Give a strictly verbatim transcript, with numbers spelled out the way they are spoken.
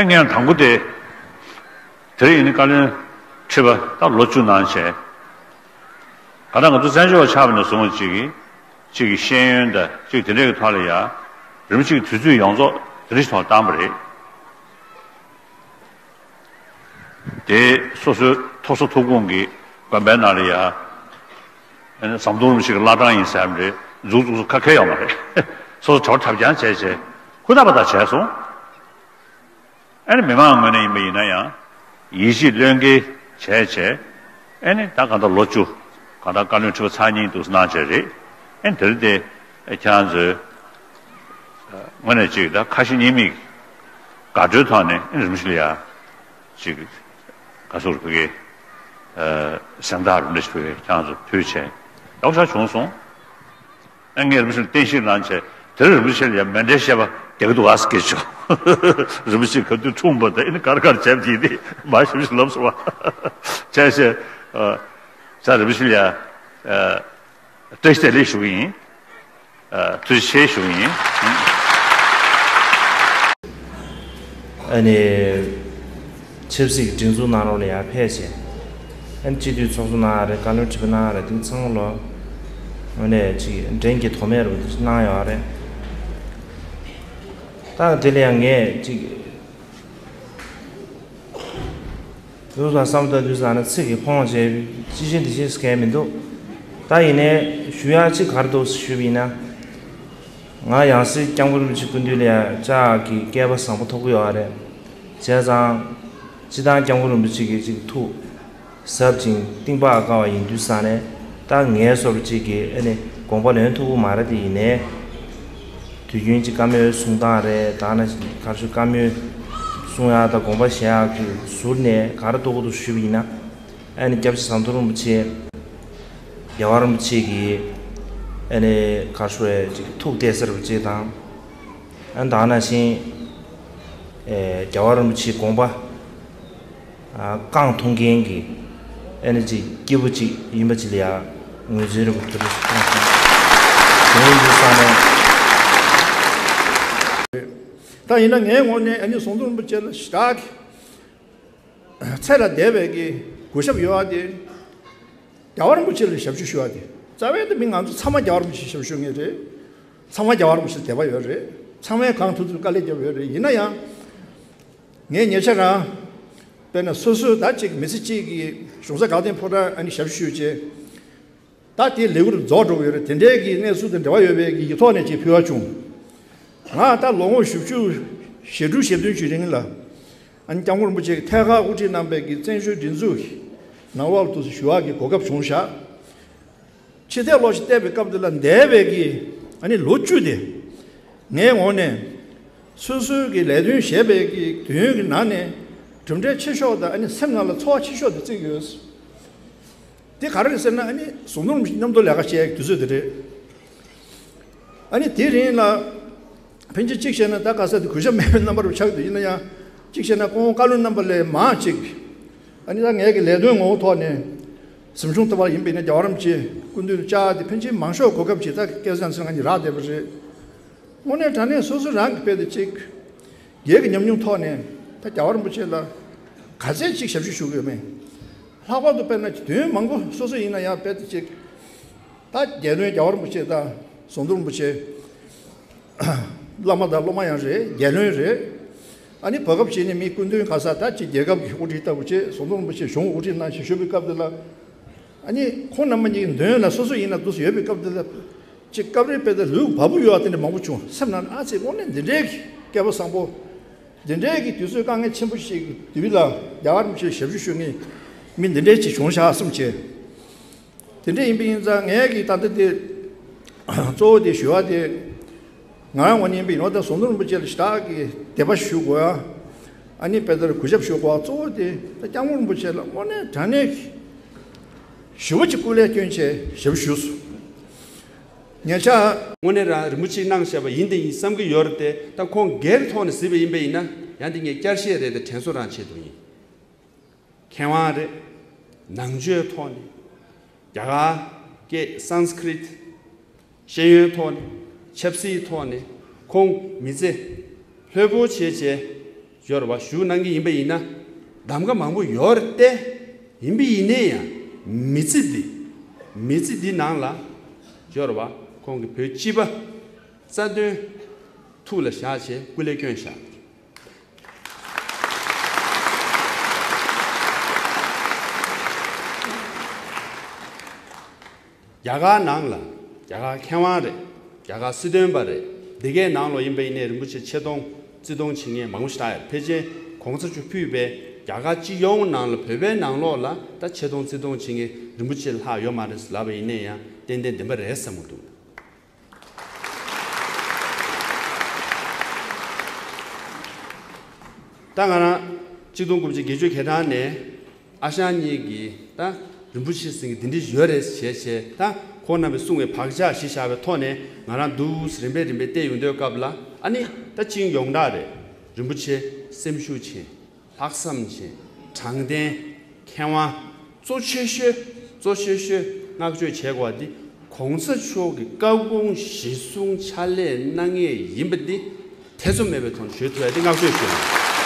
ངས་དང་པོ་དེ། དེ་རིང་ནི་བཀའ་བློན་ཁྲི་པ་ད་ལོ་བཅུ་གནང་བྱས། ག་ད་ང་ཚོ་བཙན་བྱོལ་བ་ཆགས་པ་ནས་བཟུང་བ་གཅིག་གིས་གཅིག་གི་ཤེས་ཡོན་དང་གཅིག་དེ་འདྲའི་གི་ཐོག་ལ་ཡ། རིམ་གཅིག་དུས་ཚོད་ཡོངས་རྫོགས་དེ་འདྲ་ཞིག་ཐོག་བཏང་བ་རེད། དེ་སོ་སོའི་ཐོབ་ས་ཐོབ་ཁུངས་ཀྱི་དགོན་པའི་ནང་ལ་ཡ། ཨ་ནི་ཟམ་གདོང་རིན་པོ་ཆེ་གི་བླ་བྲང་ཡིན་ཟེར་བ་རེད། འཛུགས་འཛུགས་སུ་ཁ་ཁེལ་ཡོད་མ་རེད། སོ་སོ་བྱ་བ་ཐབས་ཀྱང་བྱས་བྱས་ཧུར་ཐག་པ་ཐག་བྱས་སོང་། ཨ་ནི་མི་མང་ངོས་ནས་ཡིན་པ་ཡིན་ན་ཡང་ཡིད་ཆེས་བློས་འགེལ་བྱས་བྱས། ཨ་ནི་ད་གང་ལྟར་ལོ་བཅུ་གང་ལྟར་བཀའ་བློན་ཁྲི་པ་ཚར་གཉིས་འདུག་གནང་བྱས་རེད། ཨ་ནི་དེ་རིང་དེ་ཁྱེད་རང་ཚོའི་ངོས་ནས་ཅིག་ད་ཁ་ཞེ་གཉིས་མེད་དགའ་སྤྲོའི་ཐོག་ནས་ཨ་ནི་རིམ་བཞིན་ལ་ཡ་ཅིག་ག་ཚོད་ཕ་གི་གཟེངས་རྟགས་རིམ་བཞིན་ཕ་གི་ཁྱེད་རང་ཚོ་ཕུལ་བྱས་ཡག་ཤོས་བྱུང་སོང་། ཨ་ངས་རིན་པོ་ཆེ་ལ་བསྟན་བཤིག་གནང་བྱས་དེར་རིན་པོ་ཆེ་ལ་ཡང་མཎྜལ་བཤད་པ་རྒྱག་གི་འདུག་ཨ་སྐད་ཆོག་རིན་པོ་ཆེ་ག་དུས་འཁྲུངས་པ་དང་ཨ་ནི་ག་རེ་ག་རེ་བྱས་པ་དེ་ནི་མ་ཞིབ་ཞིབ་ལབ་སོང་བ། བྱས་བྱས། ཨ། ས་རིན་པོ་ཆེ་ལ་ཡང་། ཨ། བཀྲ་ཤིས་བདེ་ལེགས་ཞུ་གི་ཡིན། ཨ། ཐུགས་རྗེ་ཆེ་ཞུ་གི་ཡིན། ཨ་ནི། ཆབ་སྲིད་ཀྱི་སྒྲིག་འཛུགས་ནང་ལོགས་ལ་ཡར་ཕེབས་བྱས། ཨ་ནི་སྤྱི་འཐུས་ཚོགས་གཙོ་གནང་ཡ་རེད། བཀའ་བློན་ཁྲི་པ་གནང་ཡ་རེད། དེ་ཚང་མ་ལོ། དངོས་གནས་ཅིག་འགྲན་གྱི་དོ་མེད་རུ་དེ་གནང་ཡོད་རེད། ད་དེ་ལ་ཡང་ངས་ཅིག་དུས་དང་བསམ་བློ་དུས་ཙང་ནས་ཚིག་གིས་ཕོངས་བྱས་ཅི་བྱེད་འདི་བྱེད་ཟེར་མཁན་མི་འདུག་ད་ཡིན་ནའི་ཞུ་ཡ་གཅིག་ག་རེ་འདུག་ཞུས་པ་ཡིན་ན། ང་ཡང་སྲིད་སྐྱབས་མགོན་རིན་པོ་ཆེ་སྐུ་མདུན་ལ་ཡ་ལྕགས་ཀྱི་སྐལ་པ་བཟང་པོ་ཐོབ་ཀྱི་ཡོད་རེད། བྱས་ཙང་། སྤྱིར་བཏང་སྐྱབས་མགོན་རིན་པོ་ཆེ་གི་ཅིག་ཐུགས་ཟབ་ཅིང་གཏིང་དཔག་དཀའ་བ་ཡིན་དུས་ཙང་ནས་ད་ངའི་བཟོ་འདྲ་ཅིག་གིས་ཨ་ནི་དགོངས་པ་ལེན་ཐུབ་ཀྱི་མ་རེད། དེ་ཡིན་ནའི་དུས་རྒྱུན་ཅིག་བཀའ་མོལ་གསུང་སྟངས་རེད། ད་ནི་ག་རེ་ཞུ། བཀའ་མོལ་གསུང་ཡག་དང་དགོངས་པ་བཞེས་ཡག་གི་ཟུར་ནས་ག་རེ་འདུག་འདུག་ཞུས་པ་ཡིན་ན། ཨ་ནི་སྐྱབས་རྗེ་ཟམ་གདོང་རིན་པོ་ཆེ། རྒྱལ་བ་རིན་པོ་ཆེ་གི་ཨ་ནི་ག་རེ་ཞུ། ཨེ་ཅིག་ཐུགས་གཏད་ས་རིན་པོ་ཆེ་དང་། ཨ་ནི་ད་ནང་བཞིན་ཨེ་རྒྱལ་བ་རིན་པོ་ཆེའི་དགོངས་པ་ཨ་རྐང་འཐུང་མཁན་གྱི་ཨ་ནི་ཅིག་སྐྱེས་བུ་ཅིག་ཡིན་པ་ཅིག་ལ་ཡ་ངོས་འཛིན་རིན་པོ་ཆེ་གཏོང་སོང་། དེ་ཡིན་དུས་ཙང་ནས། ད་ཡིན་ན་ངའི་ངོས་ནས་ཨ་ནི་ཟམ་གདོང་རིན་པོ་ཆེ་ལ་ཞེ་དྲག་གི་ཚད་ལས་འདས་པའི་གི་གུས་ཞབས་ཡོད་པ་དེ། རྒྱལ་བ་རིན་པོ་ཆེ་ལ་ཞབས་ཞུ་ཞུ་བ་དེ། རྩ་བའི་དེ་མི་ང་ཚོ་ཚང་མ་རྒྱལ་བ་རིན་པོ་ཆེ་ཞབས་ཞུ་མཁན་རེད། ཚང་མ་རྒྱལ་བ་རིན་པོ་ཆེ་ལ་དད་པ་ཡོད་རེད། ཚང་མས་གང་ཐུབ་ཐུབ་དཀའ་ལས་བརྒྱབ་ཡོད་རེད། ཡིན་ན་ཡང་། ངས་ཉེ་ཆར་རང་། དཔེར་ན་སོ་སོའི་ད་ཅིག་མི་ཚེ་གཅིག་གི་གཞུང་ས་དགའ་ལྡན་ཕོ་བྲང་ཨ་ནི་ཞབས་ཞུ་བྱས། ད་དེ་ལེའུར་རྫོགས་འགྲོ་གི་ཡོད་རེད། དེ་འདྲའི་གི་གནས་ཚུལ་དང་འབྲེལ་བ་ཡོད་པའི་གི་ཡིག་ཐོག་ནས་ཅིག་ཕུལ་བ་བྱུང་། ང་ད་ལོ་ངོ་བཞི་བཅུ་ཞེ་དྲུག་ཞེ་བདུན་ཅིག་རིང་ལ། ཨ་ནི་སྐྱབས་མགོན་རིན་པོ་ཆེ་གིས་ཐད་ཀར་དབུ་ཁྲིད་གནང་པའི་གི་བཙན་བྱོལ་སྒྲིག་འཛུགས་ནང་ལོགས་ལ་དུ་ཞུ་བ་གི་གོ་སྐབས་བྱུང་བཞག་ཕྱི་བལྟས་ལོག་ཅིག་བལྟས་པའི་སྐབས་དེ་ལ་འདས་པའི་གི་ཨ་ནི་ལོ་བཅུ་དེ། ངའི་ངོས་ནས་སོ་སོའི་གི་ལས་དོན་བྱས་པའི་གི་དུས་ཡུན་གི་ནང་ནས་གྲུབ་འབྲས་ཆེ་ཤོས་དང་ཨ་ནི་སེམས་ནང་ལ་ཚོར་བ་ཆེ་ཤོས་དེ་བརྩི་གི་ཡོད། དེ་ག་རེ་རེད་ཟེར་ན། ཨ་ནི་ཟམ་གདོང་རིན་པོ་ཆེ་མཉམ་དུ་ལས་ཀ་བྱས་དུས་ཚོད་དེ་རེད། ཨ་ནི་དེ་རིང་ལ་ཕན་ཆད་གཅིག་བཤད་ན་ད་ག་ས་དེ་གུས་ཞབས་མེད་པའི་རྣམ་པ་རུ་ཆགས་འདུག་ཡིན་ན་ཡང་གཅིག་བཤད་ན་ཁོང་བཀའ་བློན་རྣམ་པ་ལས་མང་གཅིག་ཨ་ནི་ད་ངའི་གི་ལས་དོན་ངོ་བོ་ཐོག་ནས་གཟིམ་ཆུང་ལྟ་བུ་ཡིན་པ་ཡིན་ན་རྒྱལ་བ་རིན་པོ་ཆེ་སྐུ་མདུན་དུ་བཅར་ཏེ་ཕན་ཆད་མང་ཤོས་གོ་སྐབས་ཅིག་ད་སྐལ་བཟང་ཚེ་རིང་ང་གཉིས་རག་བསྡད་པ་རེད། དངོས་གནས་དྲང་གནས་སོ་སོ་རང་གི་དཔེ་དེ་གཅིག་སྒེར་གྱི་ཉམས་མྱོང་ཐོག་ནས་ད་རྒྱལ་བ་རིན་པོ་ཆེ་ལ་ག་ཚད་ཅིག་ཞབས་ཞུ་ཞུ་དགོས་མེད། ལྷག་པར་དུ་དཔེར་ན་དུས་ཡུན་མང་པོ་སོ་སོ་ཡིན་ན་ཡང་དཔེ་དེ་གཅིག་ད་རྒྱལ་བློན་རྒྱལ་བ་རིན་པོ་ཆེ་དང་ཟམ་གདོང་རིན་པོ་ཆེ། བླ་མ་དང་སློབ་མ་ཡང་རེད། རྒྱལ་བློན་རེད། ཨ་ནི་བར་སྐབས་ཅིག་ནས་མི་སྐུ་མདུན་ག་ས་ད་ཅིག་རྒྱལ་ཁབ་ཀྱི་དབུ་ཁྲིད་ལྟ་བུ་བྱས། ཟམ་གདོང་རིན་པོ་ཆེ་གཞུང་དབུ་ཁྲིད་གནང་ཞེས་ཞུ་བའི་སྐབས་དེ་ལ། ཨ་ནི་ཁོང་རྣམ་པ་གཉིས་ཀྱི་མདུན་ལ་སོ་སོ་ཡིན་ན་འདུག་སེ་ཡོད་པའི་སྐབས་དེ་ལ། ཅིག་སྐབས་རེ་དཔེ་ད་ལུས་བ་སྤུ་ཡོད་པ་དེ་འདྲ་མང་པོ་བྱུང་། སེམས་ནང་ཨ་ཙི་དངོས་གནས་འདི་འདྲའི་སྐལ་པ་བཟང་པོ། འདི་འདྲའི་གི་དུས་ཚོད་དཀའ་ངལ་ཆེན་པོ་ཞིག་གི་དུས་ལ་རྒྱལ་བ་རིན་པོ་ཆེ་ཞབས་ཞུ་ཞུ་མཁན་མི་འདི་འདྲའི་ཅིག་བྱུང་ཤག་བསམ་བྱས། དེ་འདྲ་ཡིན་པ་ཡིན་ཙང་ངས་ཀྱིས་ད་ལྟ་དེ་གཙོ་བོ་དེ་ཞུ་བ་དེ། ང་རང་ངོས་ནས་ཡིན་པ་ཡིན་ན་ད་ཟམ་གདོང་རིན་པོ་ཆེ་ལ་ཞེ་དྲག་གི་དད་པ་ཞུ་དགོས་ཡ། ཨ་ནི་དཔེ་ལྟར་གུས་ཞབས་ཞུ་དགོས་པ་གཙོ་བོ་དེ་ད་སྐྱབས་མགོན་རིན་པོ་ཆེ་ལ་དངོས་གནས་དྲང་གནས་ཀྱི་ཞེ་པོ་ཅིག་སྐུ་ལས་བསྐྱོན་བྱས་ཞབས་ཞུ་སོང་། ཉེ་ཆར། དངོས་གནས་རང་རིན་པོ་ཆེས་གནང་བཞག་པ་ཡིན་དེ་ཡིན་བསམ་གྱི་ཡོད་རེད་དེ། ད་ཁོང་སྒེར་ཐོག་ནས་གཟིགས་པ་ཡིན་པ་ཡིན་ན་ཡང་དེ་ངས་བསྐྱར་བཤད་རེད་དེ་དྲན་གསོ་རང་བྱེད་དུ་ཡིན། མཁས་དབང་རེད། ནང་ཆོས་ཐོག་ནས། རྒྱ་གར་སྐད་སཾ་སྐྲྀཏ། ཤེས་ཡོན་ཐོག་ནས། ཆབ་སྲིད་ཐོག་ནས་ཁོང་མི་ཚེ་ལྷོད་པོ་བྱས་བྱས་ ཡོད་རེད་བ། ཞུ་གནང་གི་ཡིན་པ་ཡིན་ན་གདམ་ག་མང་པོ་ཡོད་རེད་དེ། ཡིན་པ་ཡིན་ནའི་ཡང་མི་ཚེ་འདི་མི་ཚེ་འདི་ནང་ལ་ཡོད་རེད་བ། ཁོང་གི་བོད་སྤྱི་པ་རྩ་དོན་ཐུགས་ལ་བཞག་བྱས་སྐུ་ལས་བསྐྱོན་བཞག་རྒྱ་གར་ནང་ལ་རྒྱ་གར་མཁས་དབང་རེད། རྒྱ་གར་སྲིད་དོན་པ་རེད། འདི་གའི་ནང་ལོགས་ཡིན་པ་ཡིན་ནའི་རིན་པོ་ཆེ་ཆེ་མཐོང་བརྩི་མཐོང་བྱེད་མཁན་མང་པོ་ཞིག་ད་ཡོད། ཕལ་ཆེར་གོང་ས་མཆོག་ཕུད་པའི་རྒྱ་གར་སྤྱི་ཡོངས་ནང་ལ་བོད་པའི་ནང་ལོགས་ལ་ད་ཆེ་མཐོང་བརྩི་མཐོང་བྱེད་མཁན་རིན་པོ་ཆེ་ལྷག་ཡོད་མ་རེད་ལབ་པ་ཡིན་ནའི་ཡང་ཏན་ཏན་བདེན་པ་རེད་བསམ་གྱི་འདུག་ད་ང་རང་གཅིག་སྟོང་དགུ་བརྒྱ་བརྒྱད་ཅུ་གྱ་གྲངས་ནས་ཨ་ཞང་གཉིས་ཀྱིས་ད་རིན་པོ་ཆེ་ཟེར་མཁན་འདི་འདྲ་ཡོད་རེད་བྱས་བྱས། ད་ཁོང་རྣམ་པས་གསུངས་པའི་བག་ཆགས་གཞི་བཞག་པའི་ཐོག་ནས་ང་རང་འདུག་རིམ་པས་རིམ་པས་བལྟས་ཡོང་དུས་སྐབས་ལ་ཨ་ནི་ད་ཅིག་ཡོངས་གྲགས་རེད། རིན་པོ་ཆེ་སེམས་ཤུགས་ཆེ། ལྷག་བསམ་ཆེ། དྲང་བདེན། མཁས་དབང་། གཙོ་ཆེ་ཤོས། གཙོ་ཆེ་ཤོས་བསྔགས་བརྗོད་བྱེད་དགོས་པ་འདི་གོང་ས་མཆོག་གི་བཀའ་དགོངས་གཞི་བཟུང་ཕྱག་ལས་གནང་མཁན་ཡིན་པ་འདི་ཐེ་ཚོམ་མེད་པའི་ཐོག་ནས་ཞུ་ཐུབ་ཡ་འདི་བསྔགས་བརྗོད་ཞུ་ཡ།